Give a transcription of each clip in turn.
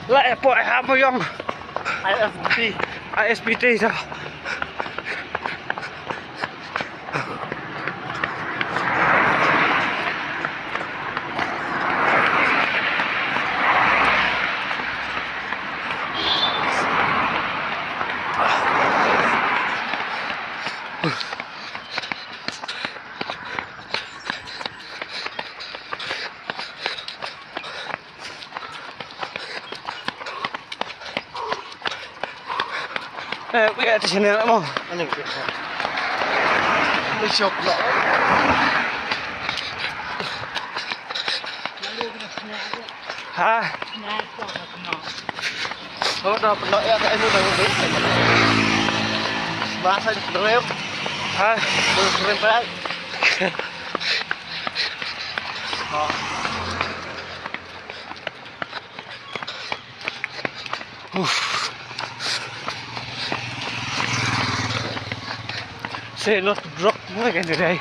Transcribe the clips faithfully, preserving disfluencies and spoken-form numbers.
Lah, eh, pok, eh, apa yang? I S B T. I S B T dah. Eh, wait, atas sini, nak mau. Ani, wait, wait. Ni siap pula. Ha? Oh, dah pernah ya, kat ini dah, dah. Bahasa di Seberang. Ha? Di Seberang, Pak. Ha. Uff. Say not to drop mo kan today.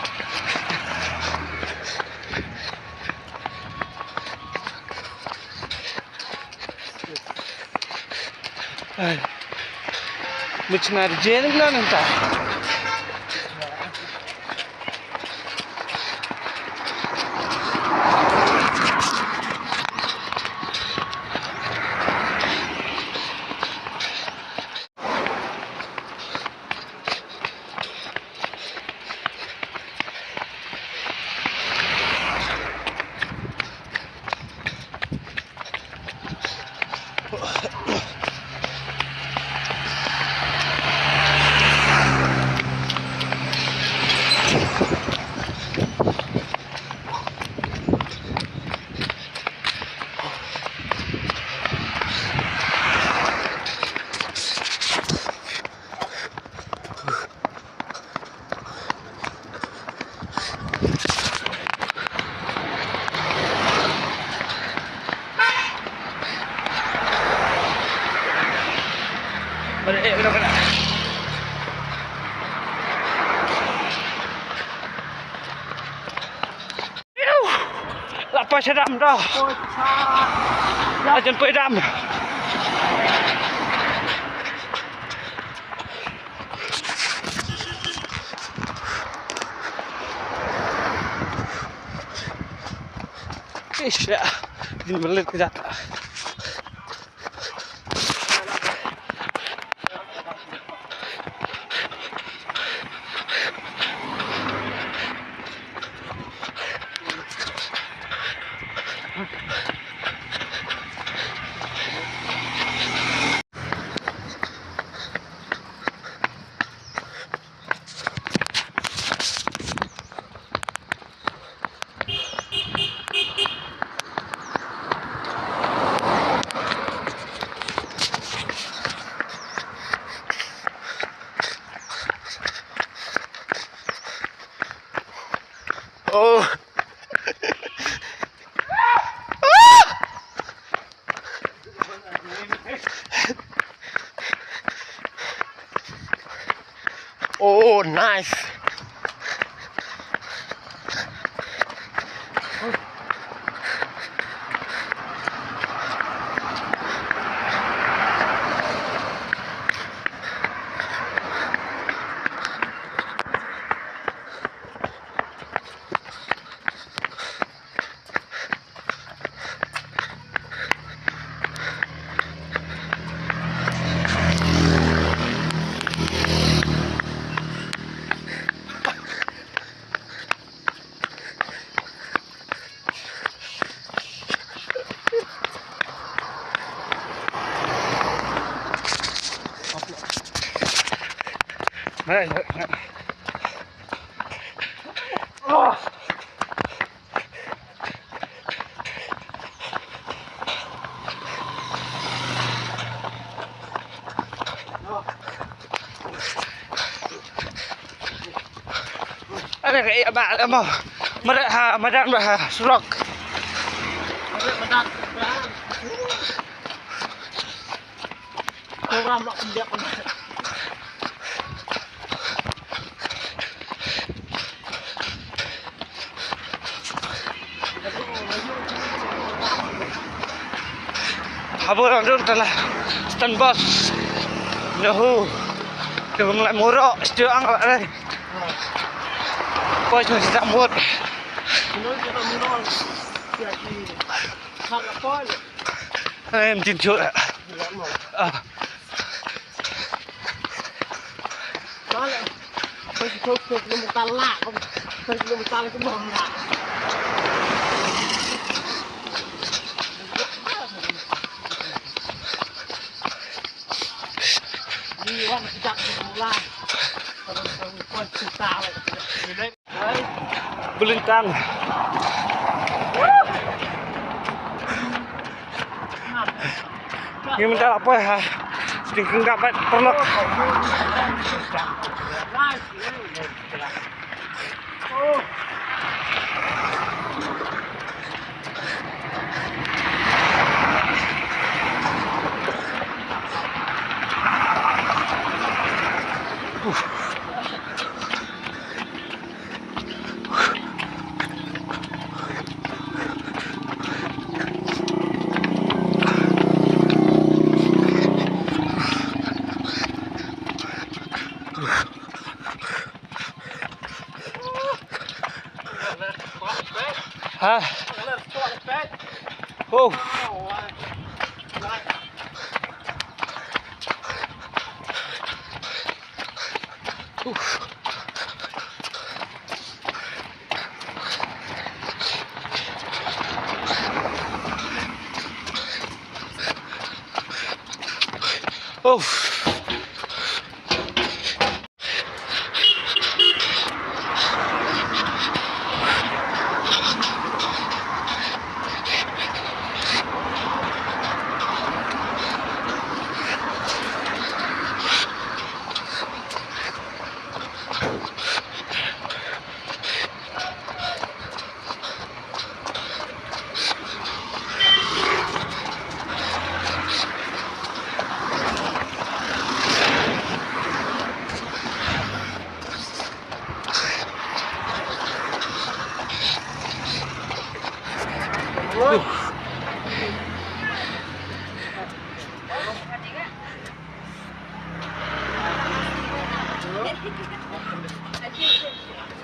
Ai. Much na jen na nanta. Balik, eh, balik, balik. Iu! La poi sha dam da. La jan poi dam. Ish, ya. Din belit ke jata. Oh. Oh, nice. Kaei ba amo. Mare ha madan ba ha surok. Habo rong dun tala. Stan bos. Nahu. Te bang lai muro. Stu ang lai. Poi stan mut. Em tin chu. Ah. Bulin kan. Ngi mynta la poi ha. Sting kynda pat paralok. Ha? Oh. Oh.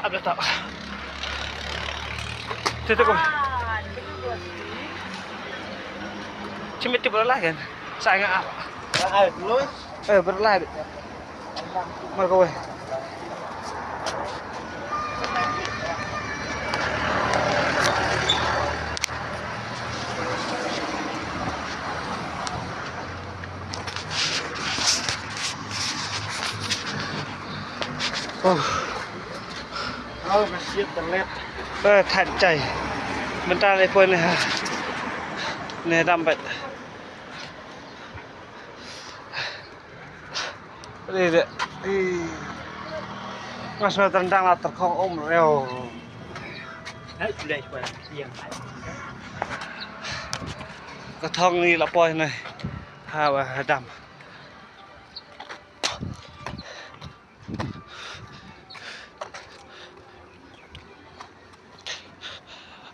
Abla tak. Tutup ko. Cimit tu bola kan. Saya ngap. Eh, berlari. Mar kawei. Oh. Oh, ka shit, ka let. Eh, that jai. Mynta le poi ne ha. Ne dam bad. Re re. Ih. Nga sngewthuh tang la tyrkhong um reo. Ka thong ni la poi ne. Ha wa dam.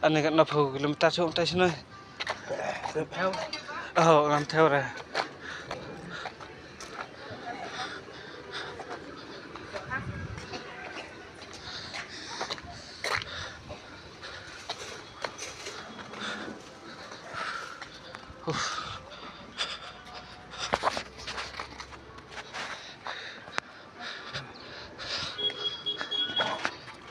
Ani katno phew kilometer shuh tai shnoi. Oh, ngam thew re. Uf.